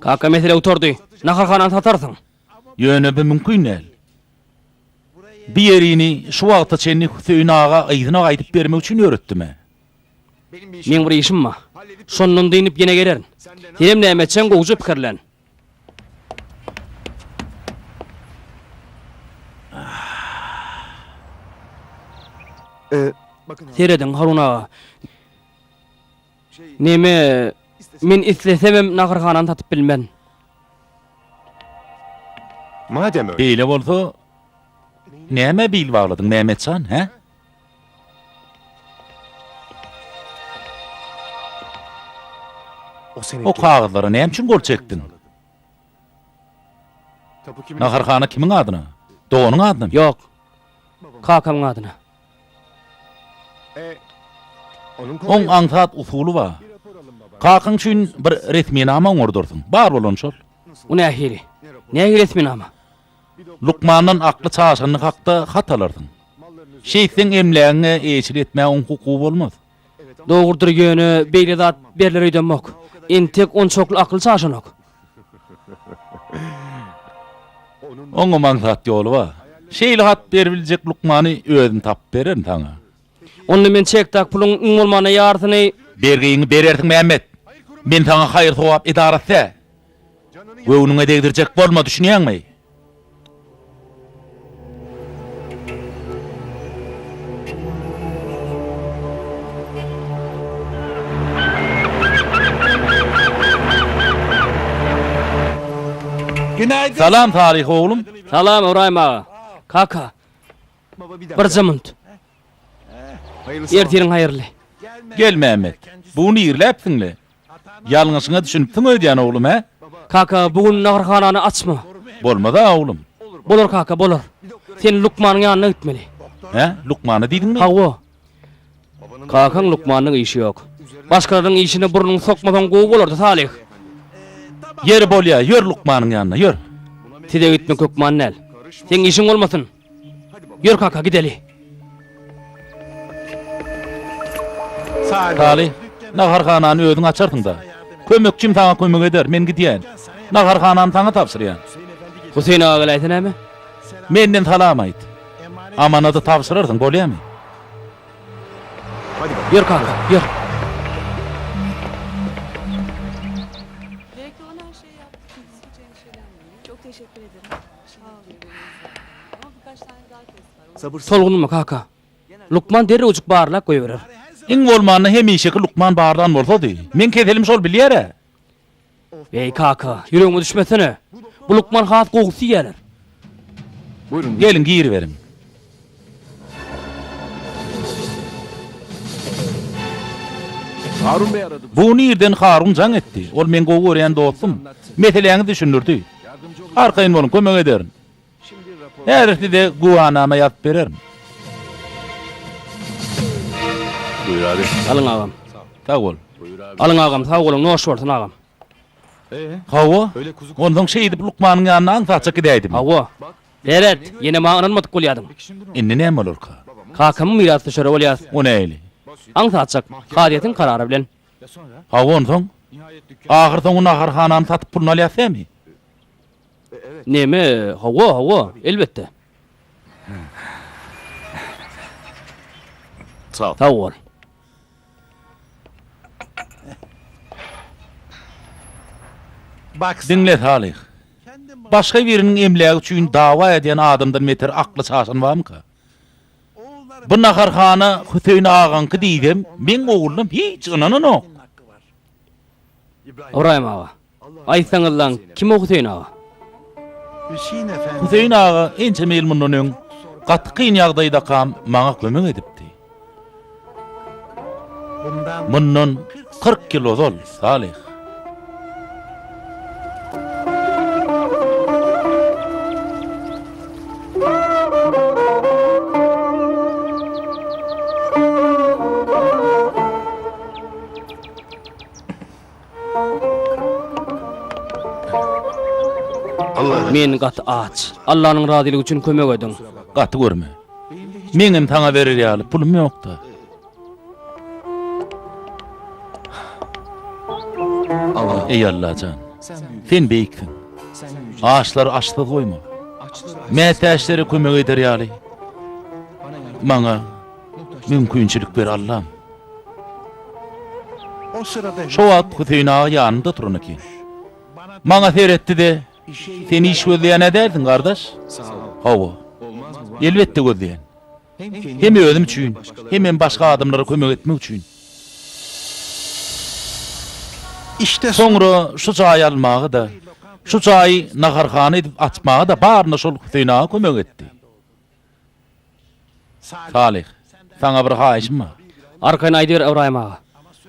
Kaka, mesele gutardy. Naharhanany satarsyň. Ýöne bu mümkin däl. Bu ýerini şu wagta çenli Hüseýin aga yzyna gaýdyp bermek üçin öwretdim-ä. Meň bir işim bar. Şondan dynyp ýene gelerin. Senem näme etjegiň gowuja pikirlen. Serediň, Harun aga. Neme, men islesemem naharhanany satyp bilmen. Beýle bolsa, nämä bil bagladyň, Mehmet jan, hä? O kagyzlara näme üçin gol çekdiň? Naharhana kimiň adyna? Doganyň adynamy? Ýok. Kakamyň adyna. Oň aňsat usuly bar. Kakaň üçin bir resminama oňardyrsyň. Bar bolany şol. O nähili? Nähili resminama? Lukmandan akly çaşanlyk hakda hat alarsyň. Şeýtseň emlägiňe eýeçilik etmäge oň hukugy bolmaz. Dogrudyr ýöne beýle zat berler öýdemok. Entek onçakly akyly çaşanok. Oňam aňsat ýoly bar. Şeýle hat beribiljek lukmany özüm tapyp bererin saňa. Onda men çekdäki puluň iň bolmanda ýarysyny. Bergiňi berersiň Mämmet. Men saňa haýyr-sogap edarasy däl. Göwnüňe degdirjek bolma, düşünýäňmi? Salam Salyh oglum. Salam Ybraýym aga. Kaka. Birje munt. Ertiriň haýyrly. Gel Mämmet. Bu gün irläpsiň-le. Ýalňyşyňa düşünipsiň öýdýän oglum, hä? Kaka, bu gün naharhanany açma. Bolmaz-a oglum. Bolar kaka, bolar. Sen lukmanyň ýanyna gitmeli. Hä? Lukmana diýdiňmi? Hawa. Kakaň lukmanyň işi ýok. Başgalaryň işine burnuňy sokmasaň gowy bolardy, Salyh. Ýeri bolýa, ýör lukmanyň ýanyna, ýör. Size gitmek hökman däl. Seň işiň bolmasyn. Ýör kaka, gideli. Salyh, naharhanany özüň açarsyň-da. Kömekçim saňa kömek eder, men gidýän. Naharhanany saňa tabşyrýan. Huseýn aga geläýse näme? Menden salam aýt. Amanady tabşyrarsyň, bolýamy? Ýör kaka, ýör. Tolgunma kaka. Lukman derrewjik barlap goýberer. Iň bolmanda hemişeki lukman barlan bolsady. Meň keselim şol bilýär-ä. Eý kaka, ýüregime düşmesene. Bu lukman has gowusy diýýärler. Geliň giriberiň. Bu gün irden Harun jaň etdi. Ol meň gowy görýän dostum. Meseläňizi düşündirdi. Arkaýyn boluň, kömek ederin. Häzir size güwänama ýazyp bererin. Alyň agam. Sag bol. Alyň agam, sag boluň, noş bolsun agam. Hawa, onsoň şeýdip lukmanyň ýanyna aňsatjak gidäýdim. Hawa. Seret, ýene maňa ynanmadyk bolýadyň. Indi näme bolarka? Kakamyň mirasdüşeri bolýas. O nähili? Aňsatjak, kazyýetiň karary bilen. Hawa, onsoň? Ahyrsoňy naharhanany satyp puluny alýas dämi? Neme, hawa, hawa, elbetde. Sag bol. Diňle, Salyh. Başga biriniň emlägi üçin dawa edýän adamdan beter akly çaşan barmyka? Bu naharhana Hüseýin agaňky diýsem, meň ogullym hiç ynananok. Ybraýym aga, aýtsaňyzlaň, kim o Hüseýin aga? Hüseýin aga ençeme ýyl mundan öň gaty kyn ýagdaýdakam maňa kömek edipdi. Mundan 40 ýyl ozal, Salyh. Men gaty aç. Allanyň razylygy üçin kömek ediň. Gaty görme. Meňem saňa berer ýaly pulum ýok-da. Eý Allajan, sen beýiksiň. Açlary açsyz goýma. Mätäçlere kömek eder ýaly maňa mümkinçilik ber Allam. Şo wagt Hüseýin aga ýanymda oturan eken. Maňa seretdi-de, Sen iş gözleýän-ä dälsiň, gardaş? Hawa. Elbetde gözleýän. Hem özüm üçin, hemem başga adamlara kömek etmek üçin. Soňra şu jaýy almaga-da, şu jaýy naharhana edip açmaga-da baryna şol Hüseýin aga kömek etdi. Salyh, saňa bir haýyşym bar. Arkaýyn aýdyber, Ybraýym aga.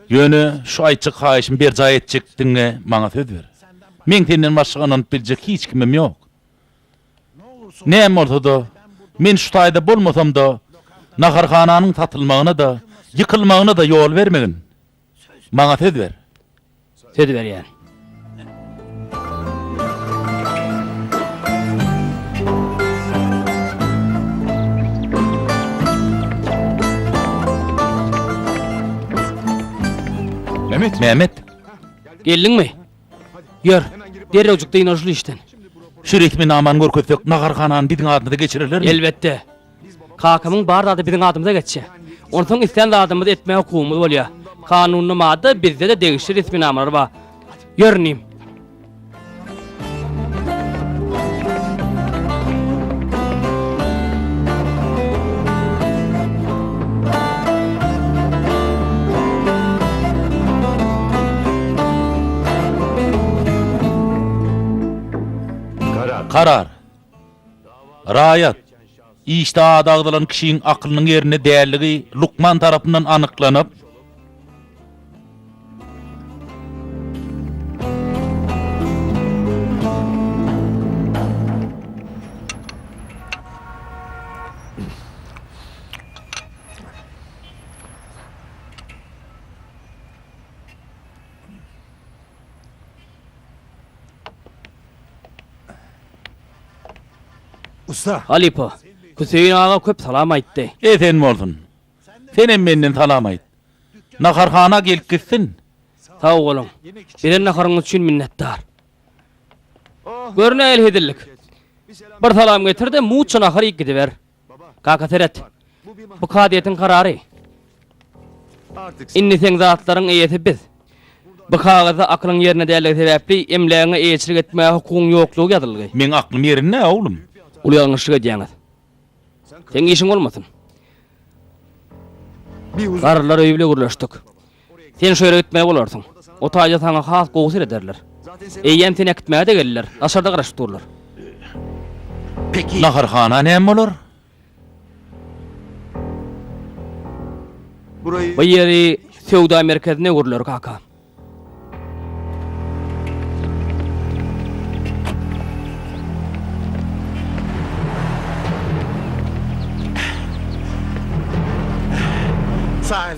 Ýöne şu aýtjak haýyşymy berjaý etjekdigiňe maňa söz ber. Meň senden başga ynanyp biljek hiç kimim ýok. Näme bolsa-da, men şu taýda bolmasam-da, naharhananyň satylmagyna-da, ýykylmagyna-da ýol bermegin. Maňa söz ber. Söz berýän. Mehmet. Mehmet. Geldiňmi? Ýör, derrewjik dynal şul işden. Şu resminamany görkezsek, naharhanany biziň adymyza geçirerlermi? Elbetde. Kakamyň bar zady biziň adymyza geçýär. Onsoň islän zadymyzy etmäge hukugymyz bolýar. Kanunda madda, bizde-de degişli resminamalar bar. Ýör inim. Karar. Raýat, işde ady agzalan kişiň akylynyň ýerinde dälligi lukman tarapyndan anyklanyp, Ussa. Halypa, Hüseýin aga köp salam aýtdy. Esen bolsun. Senem menden salam aýt. Naharhana gelip gitsin. Sag boluň. Beren naharyňyz üçin minnetdar. Gör nähili hezillik. Bir salam getir-de, muçça nahar iýip gidiber. Kaka seret. Bu kazyýetiň karary. Indi seň zatlaryň eýesi biz. Bu kagyzda akylyň ýerinde däldigi sebäpli emlägiňe eýeçilik etmäge hukugyň ýoklugy ýazylgy. Meň aklym ýerinde, oglum. Uly ýalňyşlyk edýäňiz. Seň işiň bolmasyn. Garrylar öýi bile gürleşdik. Sen şo ýere gitmeli bolarsyň. O taýda saňa has gowy serederler. Eýýäm seni äkitmäge-de geldiler. Daşarda garaşyp durlar. Naharhana näme bolar? Bu ýeri söwda merkezine öwrüler, kaka.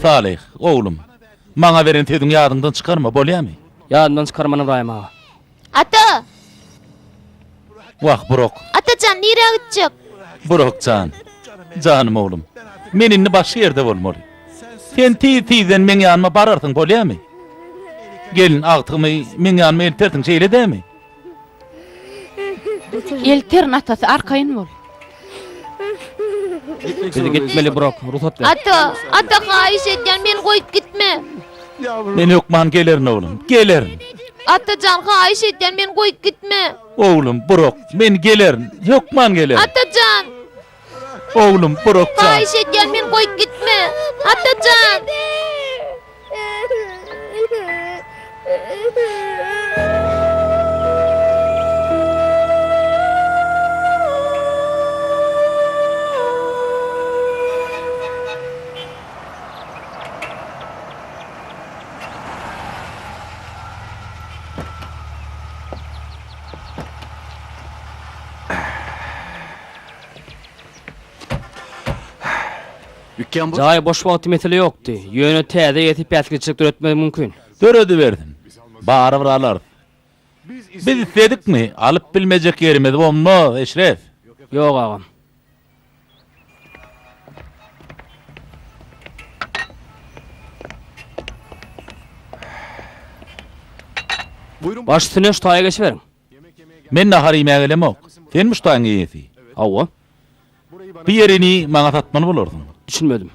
Salyh, oglum, maňa beren sözüňi ýadyňdan çykarma, bolýamy? Ýadymdan çykarman, Ybraýym aga. Ata! Wah, Burak. Ata jan, nirä gitjek? Burak jan, janym oglum, men indi başga ýerde bolmaly. Sen tiz-tizden meň ýanyma bararsyň, bolýamy? Gelin, agtygymy meň ýanyma eltersiň, şeýle dämi? Elterin, atasy, arkaýyn bol. Biz gitmeli, Burak, rugsat ber. Ata, ata haýyş edýän, meni goýup gitme. Men hökman gelerin, oglum, gelerin. Ata jan, haýyş edýän, meni goýup gitme. Oglum, Burak, men gelerin, hökman gelerin. Ata jan! Oglum, Burak jan. Haýyş edýän, meni goýup gitme. Ata jan! Jaý boş wagty mesele ýokdy. Ýöne täze eýesi päsgelçilik döretmegi mümkin. Döredibersin. Barybir alarys. Biz isledikmi, alyp bilmejek ýerimiz bolmaz, Eşref. Ýok, agam. Baş üstüne şu taýa geçiberiň. Men nahar iýmäge gelemok. Senmi şu taýyň eýesi? Hawa. Bu ýerini maňa satmaly bolarsyň. Düşünmedim.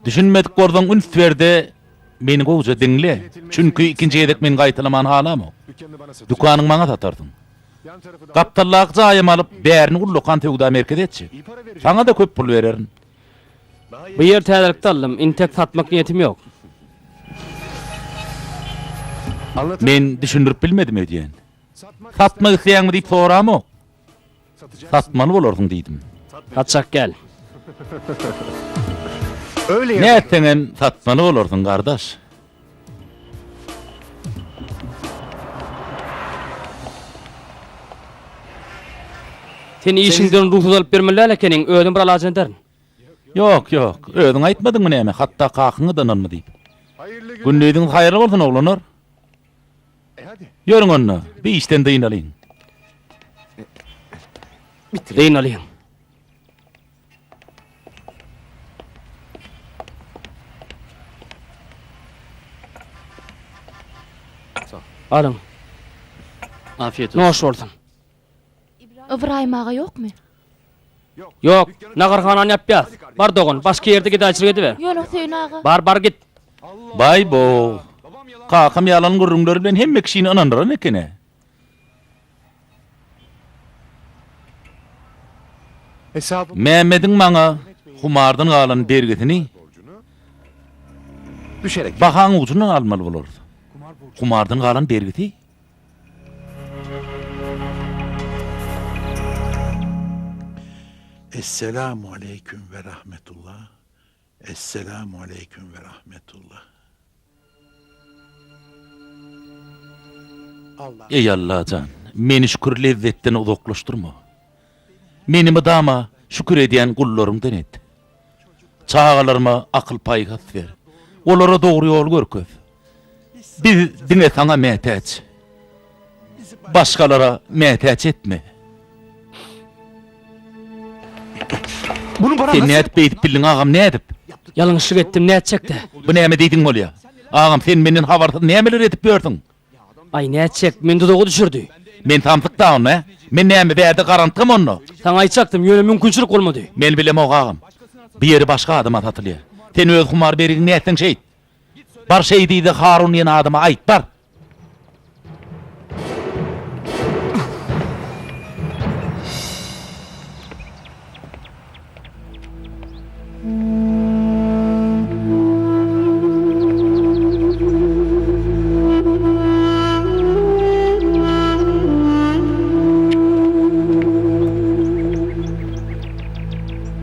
Düşünmedik bolsaň üns berde meni gowja diňle. Çünki ikinji gezek men gaýtalamany halamok. Dükanyňy maňa satarsyň. Gapdaldaky jaýam alyp, bärini ullakan söwda merkezi etjek. Saňa-da köp pul bererin. Bu ýeri täzelikde aldym. Intek satmak niýetim ýok. Men düşündirip bilmedim öýdýän. Satmak isleýäňmi diýip soramok. Satmaly bolarsyň diýdim. Satjak gel. Nätseňem satmaly bolarsyň gardaş. Sen işiňden rugsat alyp bermeli däl ekeniň, özüm bir alajyny ederin. Ýok, ýok. Özüň aýtmadyňmy näme, hatda kakyňa-da ynanma diýip. Gündiziňiz haýyrly bolsun, oglanlar. Ýörüň onda, bir işden dynalyň. Dynalyň. Alyň. Afiyet olsun. Noş bolsun. Ybraýym aga ýokmy? Ýok, naharhanany ýapýas. Bar dogan, başga ýerde gedaýçylyk ediber. Ýöne Hüseýin aga. Bar, bar git. Baý-bow! Kakam ýalan gürrüňleri bilen hemme kişini ynandyran eken-ä. Mämmediň maňa humardan galan bergisini bahaň ujundan almaly bolarys. Humardan galan bergisi? Esselamu aleýküm we rahmetullah Esselamu aleýküm we rahmetullah. Eý Allajan, meni şükür lezzetden uzaklaşdyrma. Meni mydama şükür edýän gullaryňdan et. Çagalaryma akyl-paýhas ber. Olara dogry ýol görkez. Biz diňe Saňa mätäç. Başgalara mätäç etme. Sen nädip beýdip bildiň agam, nädip? Ýalňyşlyk etdim, nätjek-dä? Bu näme diýdiň bolýa? Agam, sen menden habarsyz nämeler edip ýörsüň? Aý, nätjek, meni duzaga düşürdi. Men samsyk-da onda, hä? Men näme, bärde garantgym onda? Saňa aýtjakdym, ýöne mümkinçilik bolmady. Men bilemok, agam. Bu ýeri başga adama satylýar. Sen öz humar berigiňi nätseň şeýt. Bar şeý diý-de Harun diýen adama aýt, bar!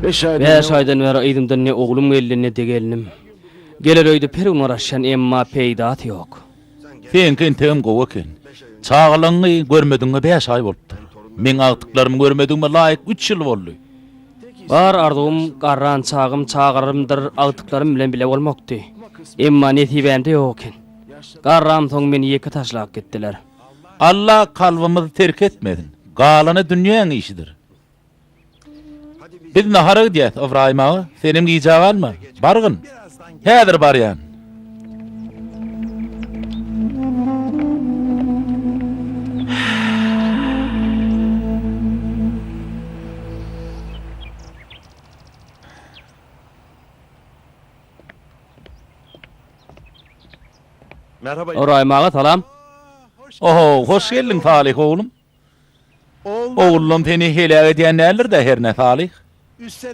Bäş aýdan bäri yzymdan ne oglum geldi, ne-de gelnim. Geler öýdüp her gün garaşýan, emma peýdasy ýok. Seňki entegem gowy eken. Çagalaňy görmedigiňe bäş aý bolupdyr. Meň agtyklarymy görmedigime laýyk üç ýyl boldy. Bar arzuwym garran çagym çagalarymdyr agtyklarym bilen bile bolmakdy. Emma nesibämde ýok eken. Garramsoň meni ýeke taşlap gitdiler. Alla kalbymyzy terk etmesin. Galany dünýäň işidir. Biz nahara gidýäs, Ybraýym aga, senem gijä galma. Bargyn. Häzir barýan. Ybraýym aga, salam. Oho, hoş geldiň, Salyh oglum. Ogullam seni heläk edýän däldir-dä hernä Salyh?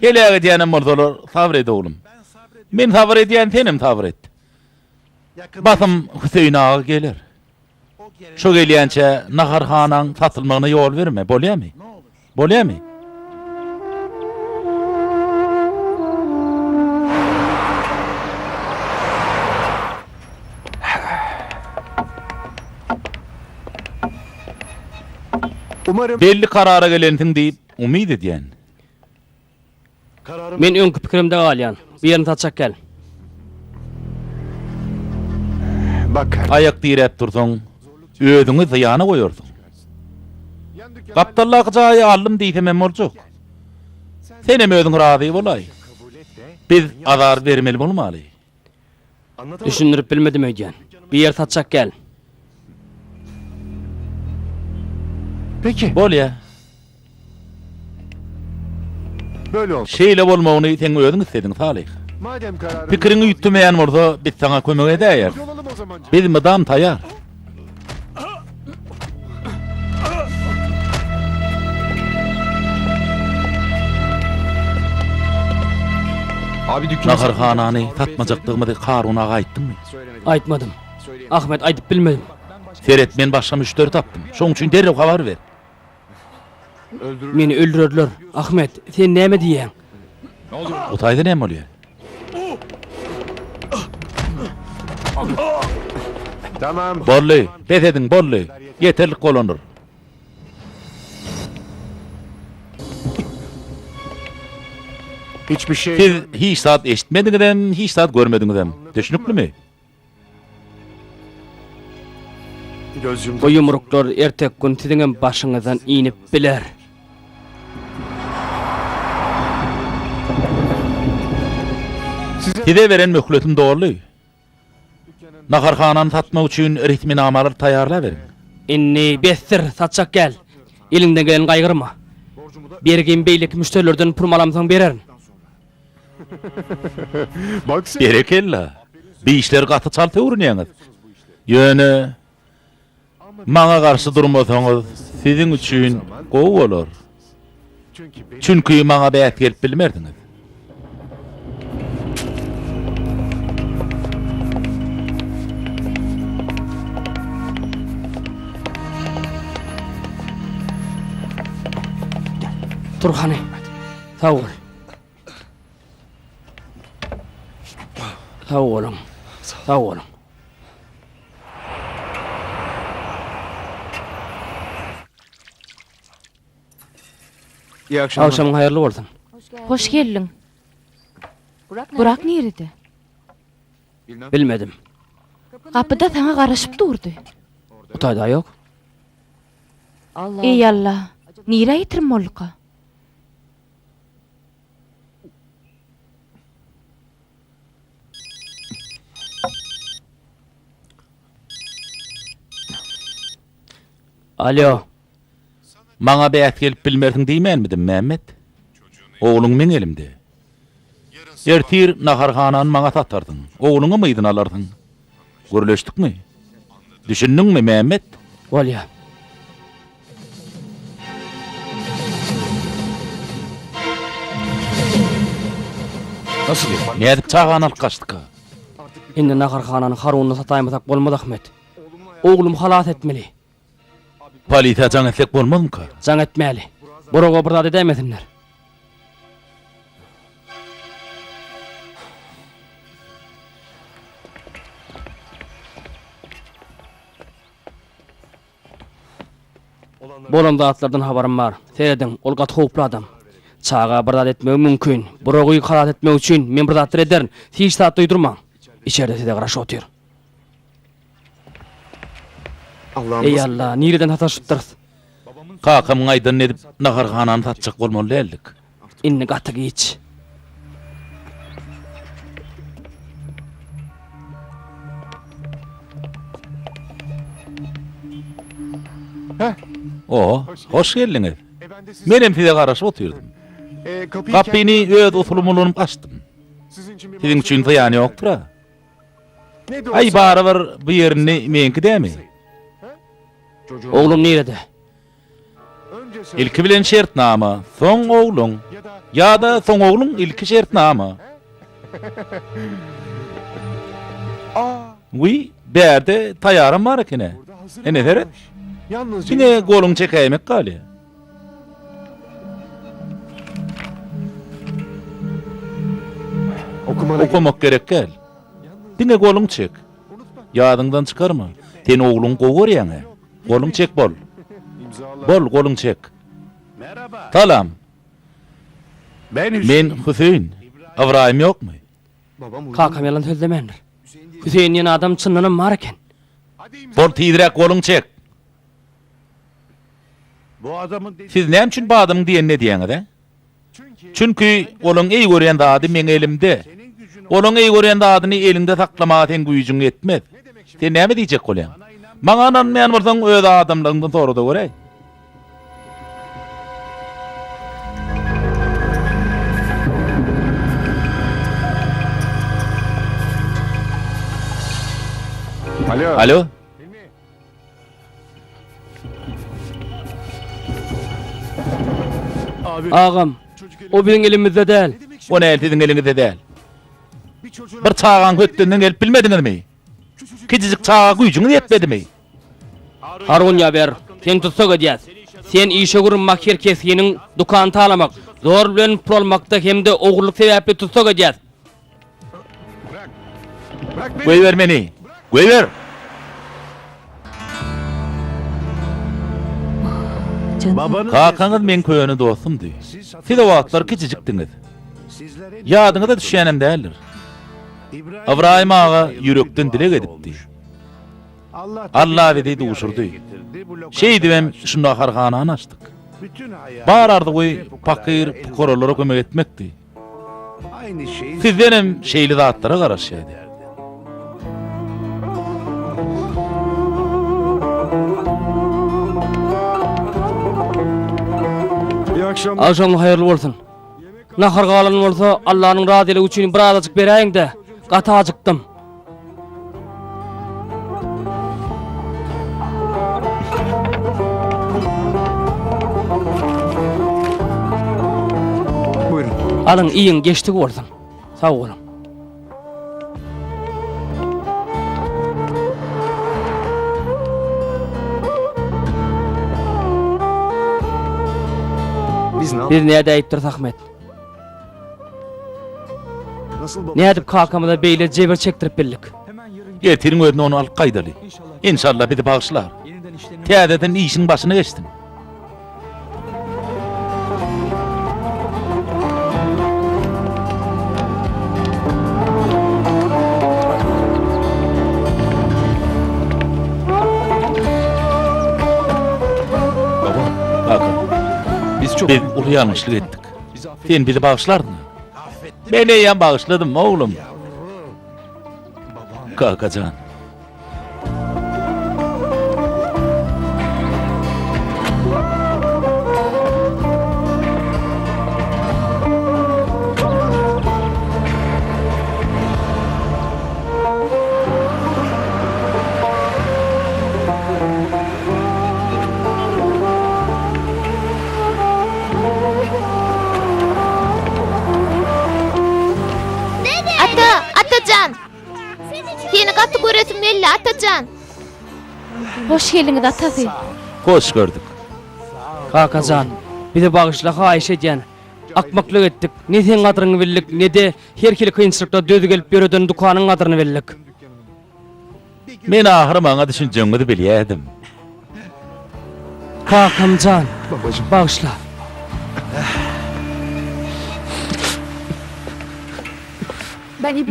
Heläk edýänem bolsalar, sabyr et oglum. Men sabyr edýän, senem sabyr et. Basym Hüseýin aga geler. Şo gelýänçä naharhanaň satylmagyna ýol berme, bolýamy? Bolýamy? Belli karara gelensiň diýip umyt edýän. Men öňki pikirimde galýan. Bu ýerini satjak gel. Aýak diräp dursaň, özüňi zyýana goýarsyň. Gapdaldaky jaýy aldym diýsemem boljak. Senem özüň razy bolaý. Biz azar bermeli bolmaly. Düşündirip bilmedim öýdýän. Bu ýeri satjak gel. Bolýa. Şeýle bolmagyny seň özüň islediň, Salyh. Pikiriň üýtgemeýän bolsa, biz saňa kömek edäýeris. Biz mydam taýar. Naharhanany satmajakdygymyzy Karun aga aýtdyňmy? Aýtmadym. Ahmet, aýdyp bilmedim. Seret, men başga müşderi tapdym. Şoň üçin derrew habar ber. Meni öldürerler. Ahmet, sen näme diýýäň? Bu taýda näme bolýar? Boldy, bes ediň, boldy. Ýeterlik bolandyr. Siz hiç zat eşitmediňizem, hiç zat görmediňizem. Düşnüklimi? Bu ýumruklar ertek gün siziňem başyňyzdan inip biler. Size beren möhletim doldy. Naharhanany satmak üçin resminamalary taýýarlaberiň. Indi besdir, satjak gel. Eliňden geleni gaýgyrma. Bergimi beýleki müşderilerden pulumy alamsoň bererin. Berekella! Bi işleri gaty çalt öwrenýäňiz. Ýöne maňa garşy durmasaňyz, siziň üçin gowy bolar. Çünki maňa bäs gelip bilmersiňiz. Tur hany. Sag bol. Sag boluň. Sag boluň. Agşamyň haýyrly bolsun. Hoş geldiň. Burak nirede? Bilmedim. Gapyda saňa garaşyp durdy. O taýda ýok. Eý Alla, nirä ýitirim bolduka? Alýo. Maňa bäs gelip bilmersiň diýmänmidim, Mämmet? Ogluň meň elimde. Ertir naharhanany maňa satarsyň, ogluňam yzyna alarsyň. Gürleşdikmi? Düşündiňmi, Mämmet? Bolýa. Nädip çagany alyp gaçdyka? Indi naharhanany Harunyna sataýmasak bolmaz, Ahmet. Oglumy halas etmeli. Polisiýa jaň etsek bolmazmyka? Jaň etmäli. Buraga bir zat edäýmesinler. Bolan zatlardan habarym bar. Serediň, ol gaty howply adam. Çaga bir zat etmegi mümkin. Buragy halas etmek üçin men bir zatlar ederin. Hiç zat duýdurmaň. Içerde size garaşyp otyr. Eý Alla, nireden sataşypdyrys? Kakamyň aýdanyny edip, naharhanany satjak bolmaly däldik. Indi gaty giç. O, hoş geldiňiz. Menem size garaşyp otyrdym. Gapyny öz usulymy ulanyp açdym. Siziň üçin zyýany ýokdur-a. Aý barybir bu ýerini meňki dämi? Oglum nirede? Ilki bilen şertnama, soň ogluň. Ýa-da soň ogluň, ilki şertnama. Wiý, bärde taýaram bar eken-ä. Ine seret. Diňe goluňy çekäýmek galýar. Okamak gerek däl. Diňe goluň çek. Ýadyňdan çykarma. Sen ogluňy gowy görýäň-ä. Goluň çek bol. Bol, goluň çek. Salam. Men Hüseýin. Ybraýym ýokmy? Kakam ýalan sözlemändir. Hüseýin diýen adam çyndanam bar eken. Bol, tizräk goluň çek. Siz näme üçin bu adamyň diýenini edýäňiz, ä? Çünki olaň eý görýän zady meň elimde. Olaň eý görýän zadyny eliňde saklamaga seň güýjüň ýetmez. Sen näme diýjek bolýaň? Maňa ynanmaýan bolsaň, öz adamlaryňdan sora-da göräý. Alo. Agam, o biziň elimizde däl. O näl siziň eliňizde däl? Bir çagaň hötdünden gelip bilmediňizmi? Kiçijik çaga güýjüňiz ýetmedimi? Harun ýaber, seni tussag edýäs. Sen işewür Mahir Kesginiň dükanyny talamak, zor bilen pul almakda hem-de ogurlyk sebäpli tussag edýäs. Goýber meni! Goýber! Kakaňyz meň köne dostumdy. Siz o wagtlar kiçijikdiňiz. Ýadyňyza düşýänem däldir. Ybraýym aga ýürekden dileg edipdi. Alla bizi duşurdy. Şeýdibem şu naharhanany açdyk. Bar arzuwy pakyr-pukaralara kömek etmekdi. Sizdenem şeýle zatlara garaşýardy. Agşamyň haýyrly bolsun. Nahar galan bolsa, Allanyň razylygy üçin birazajyk beräýiň-dä. Gaty ajykdym. Alyň, iýiň, geçdigi bolsun. Sag boluň. Biz nädäýipdiris, Ahmet? Nädip kakamyza beýle jebir çekdirip bildik? Ertiriň özünde ony alyp gaýdaly. Enşalla bizi bagyşlar. Täzeden işiň başyna geçsin. Kaka, biz uly ýalňyşlyk etdik. Sen bizi bagyşlardyňa. Men eýýäm bagyşladym, oglum. Kaka jan. geldi, ata jan. Hoş geldiňiz, atasy. Hoş gördük. Kaka jan, bizi bagyşla, haýyş edýän. Akmaklyk etdik. Ne seň gadryňy bildik, ne-de her hili kynçylyklara döz gelip ýöreden dükanyň gadryny bildik. Men ahyry maňa düşünjegiňizi bilýärdim. Kakam jan, bagyşla.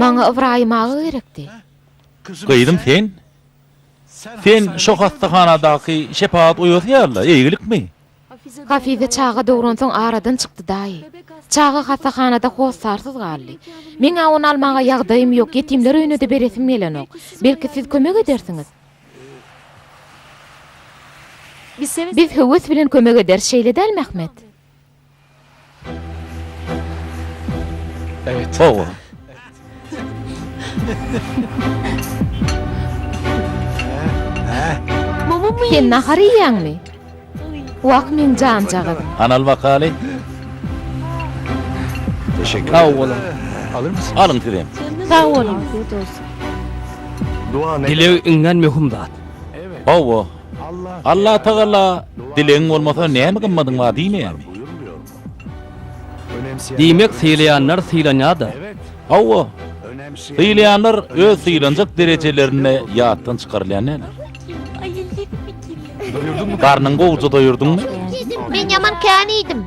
Maňa Ybraýym aga gerekdi. Gyzym sen? Sen şo hassahanadaky şepagat uýasy ýaly-la, eýgilikmi? Hafize çaga dogransoň aradan çykdy daýy. Çaga hassahanada hossarsyz galdy. Meň-ä ony almaga ýagdaýym ýok, ýetimler öýüne-de beresim gelenok. Belki siz kömek edersiňiz? Biz höwes bilen kömek ederis, şeýle dälmi Ahmet? Hawa. Sen nahar iýýäňmi? Wah, meň janjagazym. Hany al bakaly. Sag boluň. Alyň sizem. Sag boluň. Dileg iňňän möhüm zat. Hawa. Allatagala dilegiň bolmasa näme gymmadyň bar diýmeýärmi? Diýmek sylaýanlar sylanýar-da. Hawa. Sylaýanlar öz sylanjak derejelerinde ýatdan çykarylýan däldir. Garnyňy gowuja doýurdyňmy? Men ýaman kän iýdim.